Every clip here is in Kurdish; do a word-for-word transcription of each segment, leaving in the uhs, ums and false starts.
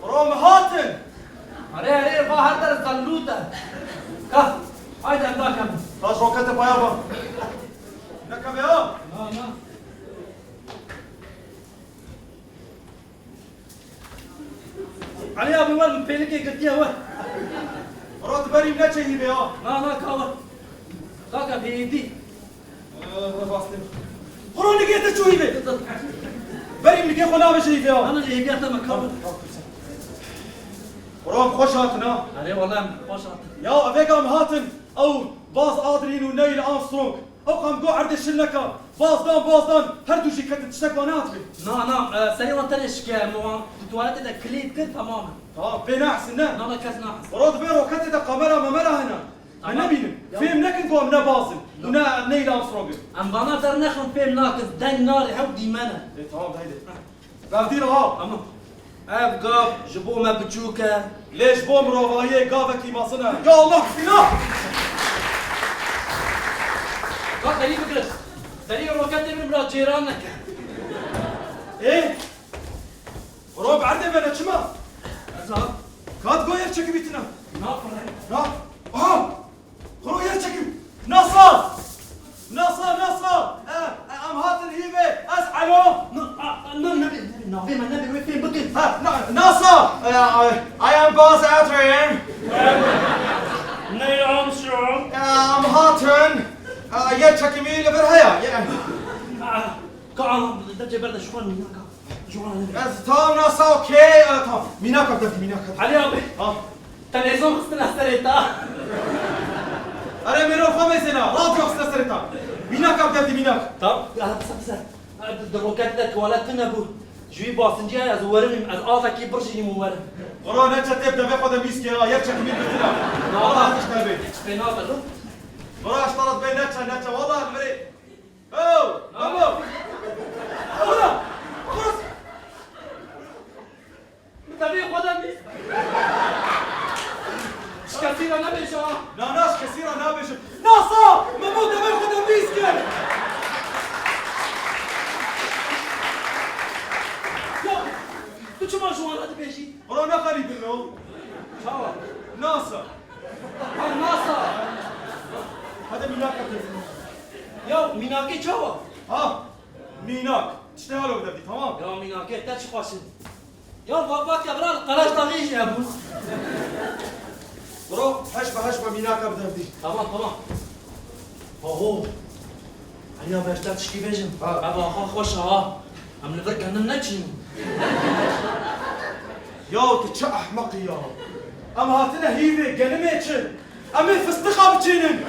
Rom hatin! Erê, erê, va her der zellût e. Ka, haydi em dakem. Taş rokete paya va. Nekeve ya. Na, na. Elî abi, wer min pêlikê girtiye, wer. Rat berî neçe hîvê ha. Na, na, ka wer. Kaka, hêdî. Ee, rastî. Xuro nigê te çû hîvê. Berî nigê xwe navêje hîvê ha. Ana, hêviya te me, ka wer. Ram xweş hatin ha. Erê, wela em xweş hatin. Ya, evêga em hatin. Ew Buzz Aldrin û Neil Armstrong. Ew qam go erdê şil neka. Baz dan, baz dan. Her du jî ketin, tiştek wan nehatibê. Na, na, e, serê wan tenê şike, em wan di tuwaletê de kilît kir, temam e. Tamam, pê nehsin ne? Na, na, kes nahis. Rod vê roketê de kamera memera hene. Me Tamam. Nebînin. Ya. Fêm nekin ku em ne Baz in û ne Neil Armstrong in. Em vana dernexin, fêm nakin, deng narê, hew dîmen e. Ê, tamam, haydi. Gavdî re ha. Tamam. Ev gav ji bo me biçûk e. Lê ji bo mirovahiyê gavekî mezin e. Ya Allah, bismillah! Ka serî bigirin. Serî roketê min bila cêran neke. Ê? Ro bi erdê vene çima? Ez ha. Kat go yer çekibîtine. Na, na. Aha! Xuro yer çekim. NASA! NASA, NASA! E, e, em hatin hîvê. Ez alo. Na, a, a, na, nebe, nebe, navê me nebe, wê fêm bikin. Ha, na, NASA! E, I, I am Buzz Aldrin. Neil Armstrong. E, em hatin. E, yer çekimî li vir heye. Ye- A, ka, a, li devcê berde ji xwe nûnaka. Ji wan nebe. Ez tam NASA, okey. E, tam. Mînaka devdî, mînaka. Elî abi. Ha. Televîzyon xistine serê te. Erê mêro xwe mêzêna, radyo xistine serê te. Mînak ev devdî mînak. Tam, ya, qise, qise. Di, di roketê de tuwalet tune bû. Ji wî basincî heye, ez werimîm, ez avekî birjînîm û werim. Xura neçe tê bi devê xwe de mîskê, a yer çekimî girtine. Na, wala na. Hiç nebê. Pê nabe, lo. Xura ji te re dibê neçe, neçe, wala li virê. Ew, Memo. Xura, xura. Bi devê xwe de mîsk. Ji kesî re nebêje ha. Na, na, ji kesî re nabêjim. NASA! Memo devê xwe de mîsk kir. Ya, tu çima ji wan re dibêjî? Xura ne xerîbin o. Çawa? NASA. Ha, NASA. Hede mînaka tezî. Ya, mînakê çawa? Ha, mînak. Tiştê halo bi devdî, tamam? Ya, mînakê te çi xweş in. Ya, va, va, kevra li Qereş Daxî jî hebûn. Bro, heş be, heş be, mînaka bi devdî. Tamam, tamam. Aho. Heriya beşte tişkî bêjim. Ha. Ev axa xweş e ha. Em li vir genim neçîn. Ya tu çi ehmeqî ya. Em hatine hîvê, genimê çin. Em ê fistiqa biçînin.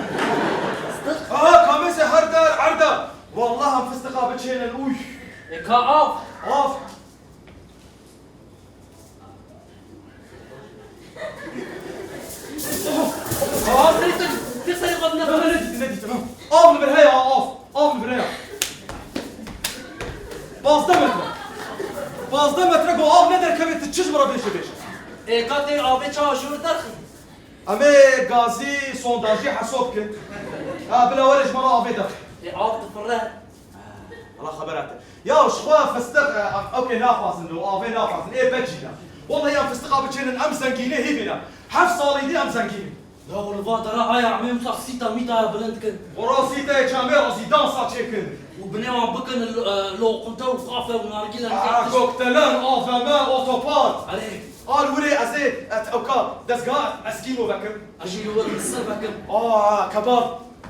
Fistiq? Aha, kamêsê her der erd e. Wallah em fistiqa biçînin, uy. Ê ka av? Av. Aa, Seyîdin, tu serê xwe Ne, ne, dinefere. Ne dîtin, ne dîtin, ha? Av li vir heye, av. Av li vir heye. Pazdeh metre. Pazdeh metre ku av ne derkeve, tu çi ji min re bêje, bêje. Ê, ka tê avê çawa ji wir derxî? Em ê gazî, sondajî hesab kin. Ha, bila were ji me re avê derxî. Ê, av difire. Wala xebera te. Ya ji xwe fistiq, e, okey, naxwazin lo, avê naxwazin, ê becî ne. Wallahî em fistiqa biçênin, em zengînê hîvî ne. Heft salî dî em zengîn in. Ya li va dera aya em ê wisa sîta mîta ya bilind kin. Xora sîteyê çemê razî dansa çêkin. Û binê wan bikin, e, loqinte û kafe û nargîle. Ha, koktelan, A V M, otopark. Erê. Al wirê ez ê, et, ewka, dezgeha eskîmo vekim. Ez jî li wir misir vekim. Aa, kebab.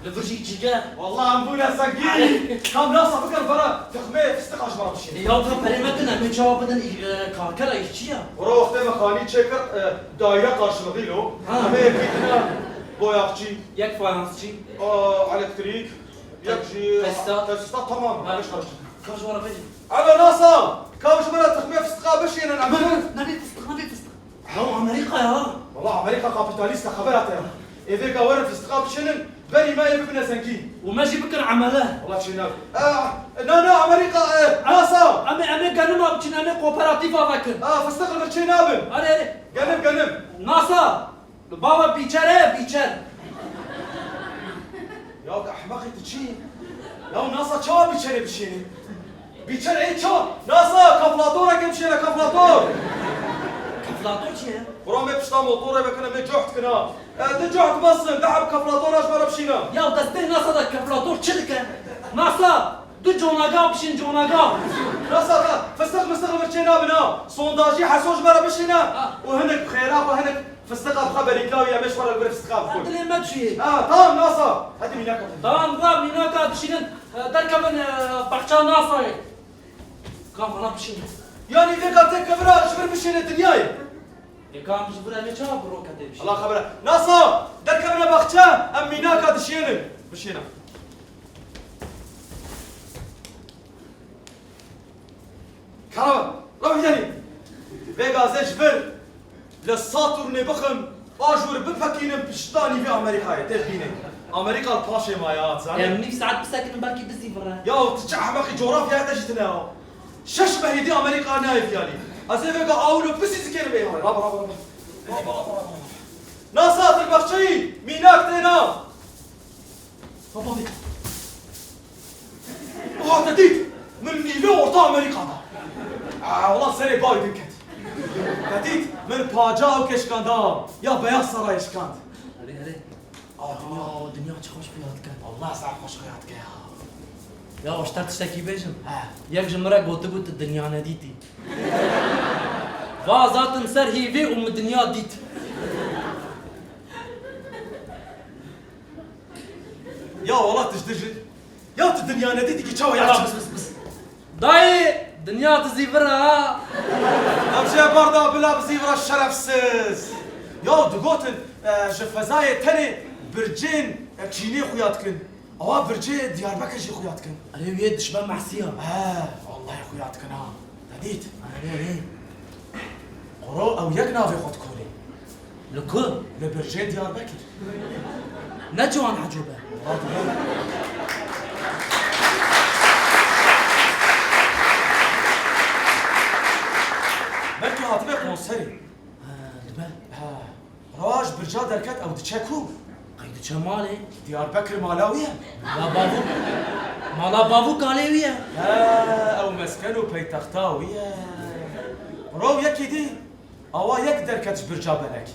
Li vir jî cîger. Wallah em bûne zengîn. Kam nasa bikin vera, texmê fistiqa ji me re bişîne. Ya ka perê me din, em ê çawa bidin, î-, e, karkera îşçiya? Xura wextê me xanî çêkir, e, daîre qarşılığı lo. Ha. Em ê yekî dine boyaxçî. Yek fayansçî. Aa, elektrîk. Yek jî tesîsat. Tesîsat, tamam. Ha. Beş qarşılığı. Ka ji we re bêjim. Alo, nasa, ka ji me re texmê fistiqa bişînin, em. Nebê fistiq, nebê fistiq. Ew Amerîka ya. Wala Amerîka kapîtalîst e, xebera te ya. Ê vêga werin fistiqa biçênin, berî me ê bibine zengîn. Û me jî bikin emele. Wala çênabe. E, na, na, Amerîka, e, nasa. Em ê, em ê genima biçin, em ê kooperatîfa vekin. A, fistiq li vir çênabin. Erê, erê. Genim, genim. Nasa. Baba, bîçer e, bîçer. Ya ehmeqî tu çi? Ya nasa çawa bîçerê bişênî? Bîçer ê çawa? Nasa, kalkulatoreke bişêne, kalkulator. Keflator çi ye? Bura me pişta motorê vekine, me coht kina. E, di coht bes in, di heb keflatora ji me re bişîne. Ya destê NASA de keflator çi dike? NASA, du conaga bişîn, conaga. NASA, te fistiq mistiq li vir çê nabin ha. Sondajî heso ji me re bişîne. Ha. Û hinek bi xêra xwe, hinek fistiqa bi xwe berîkawî, em ê ji xwe re li vir fistiqa bixwin. Dilê me çûyê. Ha, tamam NASA. Hadi mînaka. Tamam, va mînaka dişînin. E, derkevin, e, baxça NASA'yê. Ka mala bişîne. Yanî vêga têkevira ji vir bişêne dinyayê. Ê ka em ji vir em ê çawa bi roketê bişîne? Allah xebera. NASA, derkevine baxçe, em mînaka dişênin. Bişêne. Kara, rewî derî. Vêga ez ê ji vir li Saturnê bixim, a ji wir bipekînim pişta nîvê Amerîkayê, tê bînê. Amerîka li paşê maye, hat zanî. Em nîv saet bisekinin belkî bizîvire. Ya tu çi ehmeqî, coğrafyaya te jî tune ya. Şeş mehî dî Amerîka nayê viyalî. Ez ê vêga awilo pisî zikêrim ê halê. Raba, raba, raba. Raba, raba, raba. NASA, tu li baxçeyî, mînak têna. Baba vê. Oha, te dît? Min nîvê orta Amerîka da. Aa, wela serê bavê din ket. Te dît? Min paca ew kê şikanda. Ya Beyaz Sarayê şikand. Erê, erê. Ah, ya, dinya çi xweş xuya dike. Allah ser xweş xuya dike ya. Ya, ji te tiştekî bêjim. He. Yek ji min re gotibû tu dinya nedîtî. Va zatim ser hîvê û min dinya dît. Ya wala tu ji, tu ji, ya tu dinya nedîtî kî çawa ya? Ya, bes, bes, bes. Dayê, dinya dizîvire ha. Ev jê berda bila bizîvire şerefsiz. Ya digotin, e, ji fezayê tenê bircên, e, Çînê xuya dikin. Ewa bircê Diyarbekir jî xuya dikin. Erê wê dişme mehsiya. He, wallahî xuya dikin ha. Te dît? Erê, erê. Quro ew yek navê xwe dikolê. Li ku? Li bircê Diyarbekir. Ne ciwan ecûb e. Belkî hatibe konserê. Ha, dibe. Ha. Roj birca derket ew diçe ku? Qey diçe malê? Diyarbekir mala wî ye? Mala bavûk. Mala bavûka lê wî ye? He, ew mesken û peytexta wî ye. Rov yekî dî, awa yek derket ji birca belek.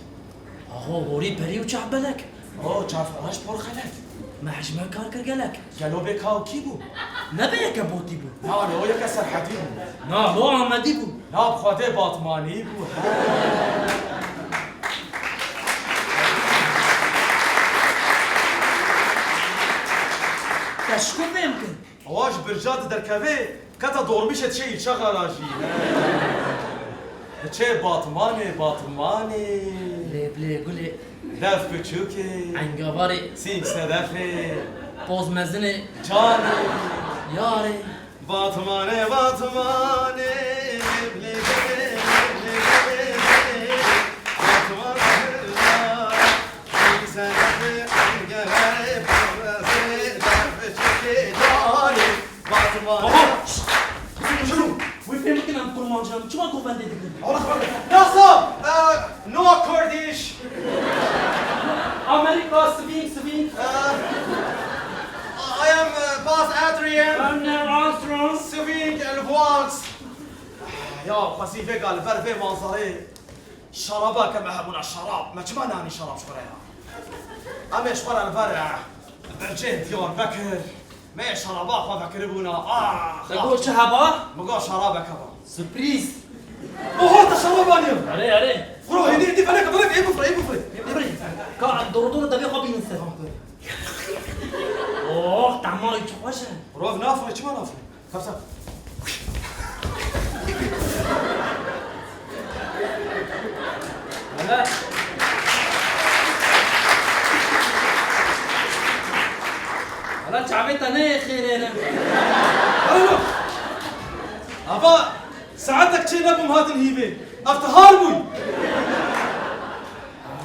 Axo horî perî û çavbelek. O çavbelek por xelek. Me hejme kar kir gelek. Gelo bê ka û kî bû? Nebe yeke botî bû. Na, lo yeke Serhedî bû. Na, lo Amedî bû. Na, bi Xwedê Batmanî bû. Te ji ku fêm kir? Awa ji birca di derkevê, keta dormîşê diçe îlçe xarajî. Diçe Batmanê, Batmanê. Lê bilê gulê. Def biçûkê. Engavarê. Sîng sedefê. Poz mezinê. Canê. Yarê. Batmanê, Batmanê. Lê bilê, lê bilê, lê bilê. Batmanê. Sîng sedefê, engavarê, poz mezinê, def biçûkê, canê. Batmanê. Baba! Şşt! Şunu! Wê fêm bikin em kurmancî ne, çima govendê dikin? Allah Allah! NASA! Uh, no Kurdish! Amerika, swing, swing. Uh, I am, uh, Buzz Aldrin. I'm Neil Armstrong. Swing and waltz. Ya, xwezî vêga li ber vê manzareyê şerabeke me hebûna şerab. Me çima nanî şerab ji xwe re ya? Em ê ji xwe re li ber, eh, bercên Diyarbekir. Me şeraba xwe vekiribûna. Ah, Te got çi heba? Min got şerabeke ba. Surprîz. Oho, te şerab aniye. Erê, erê. Xuro, hêdî, hêdî, feleke, feleke, ê bifre, ê bifre. Ê bifre. Ka, doro doro devê xwe bînin ser. Oh, tema wî çi xweş e. Xuro, ev nafre, çima nafre? Kapsa. Hele. Hele çavê te neyê xêrê ne. Alo. Ava, saetek çê nebûm hatin hîvê. Ev ti har bûy.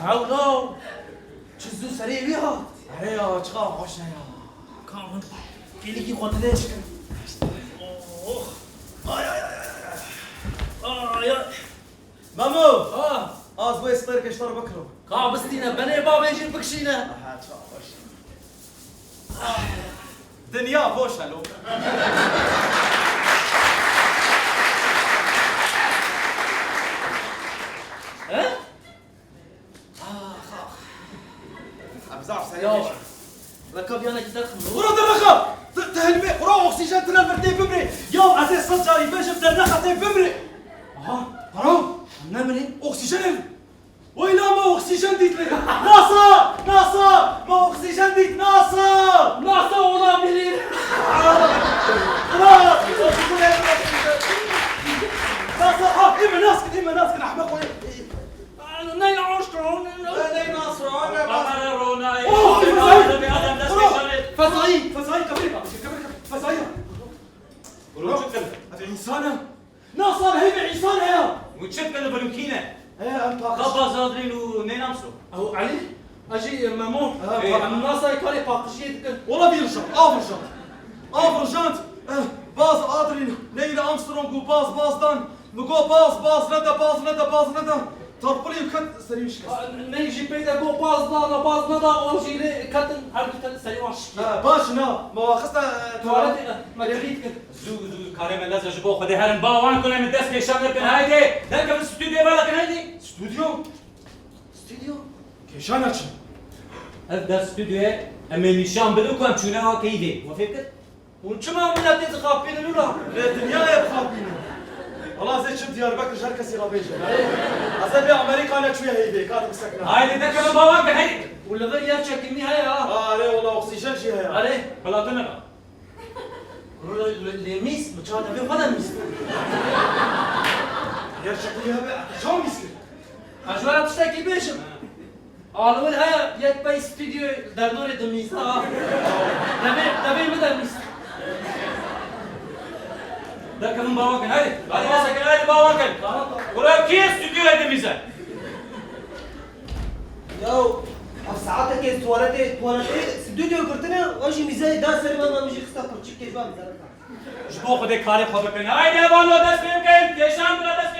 Hewlo. Çi zû serê wî hat. Erê ya, çiqa xweş e ya. Ka min kêlikî xwe dilê şikin. Oh. Ay, ay, ay, ay, ay. Ay, ay. Memo! Ha! Az wê stêrkê ji te re bikirim. Ka bistîne, benê bavê jî bikişîne. Aha, çiqa xweş. Dinya boş e lo. Ya, rekabiyanekî derxin. Xura derrexa! Tu, tu hilbê, xura oksîjen tine vir tê bibirê. Ya, ez ê sed carî bêjim, derrexa tê bibirê. Aha, xura, ne minê? Oksîjen e. Weyla me oksîjen dît li. NASA! NASA! Me oksîjen dît, NASA! NASA olabilir. Xura! NASA! Ha, ê me nas kin, ê me nas kin, ehmeq wê. Neil Armstrong. Neil Armstrong, Neil Armstrong. Kamera ronayê. Oh, fezayî. Adam dest nîşanê. Fezayî, fezayî, kamerê bak, kamerê bak. Fezayî. Rû çi kir? Ev însan e. Na sal heyvê însan heye. Û çi kir li vir kî ne? He, em paqij. Xaba Zadrîn û Neil Armstrong. Ew Elî, ez jî Memo. Ha, Ê. pa-, em nasayê karê paqijiyê dikin. Wala vî rijand, av rijand. Av rijand. Eh, baz Adrîn, Neil Armstrong û baz, baz dan. Min got, "Baz, baz nede, baz nede, baz nede." Tarpilî ket serî min şikest. A, ney jî pey de got, "Baz nada, baz neda." O jî lê ketin, her du te serî wan şikî. Ha, baş na, me wa xiste, e, Tuwaletê, e, me kirît kir. Zû, zû, karê me lez e, ji bo Xwedê herin ba wan ku em dest kêşan bikin. Haydi, derkevin stûdyoyê bala kin, haydi. Stûdyo? Stûdyo? Kêşana çi? Ev der stûdyoyê em ê nîşan bidin ku em çûne wa keyî dê. We fêm kir? Hûn çima miletê dixapînin wila? Lê dinyayê dixapînin. Wala ez ê çim Diyarbekir ji her kesî re bêjim. Ez ê bê Amerîka neçûye heyvê, ka dibisekne. Haydi derkevin ba wan kin, haydi. Û li vir yer çekimî heye ha. Ha, erê, wala oksîjen jî heye. Erê. Bila tu neba. Lê, lê, lê mîs, mi çawa devê xwe de mîs? Yer çekimî hebe, çawa mîs kir? Ez ji we re tiştekî bêjim. Alwil heye, yek pey stûdyoyê derdorê dimîze ha. Devê, devê min demîst. Derkevin ba wan kin, hadi. Hadi, nesekin, hadi ba wan kin. Tamam, tamam. Kuro kî ye stûdyoyê dimîze? Yaw, ev saetekê tuwaletê, tuwaletê stûdyo girtine, wan jî mîzeyê da serê me, me jî xiste pirçikê ji wan mîze re. Ji bo Xwedê karê xwe bikin. Haydi, hevalno, dest pê bikin. Kêşan bira dest.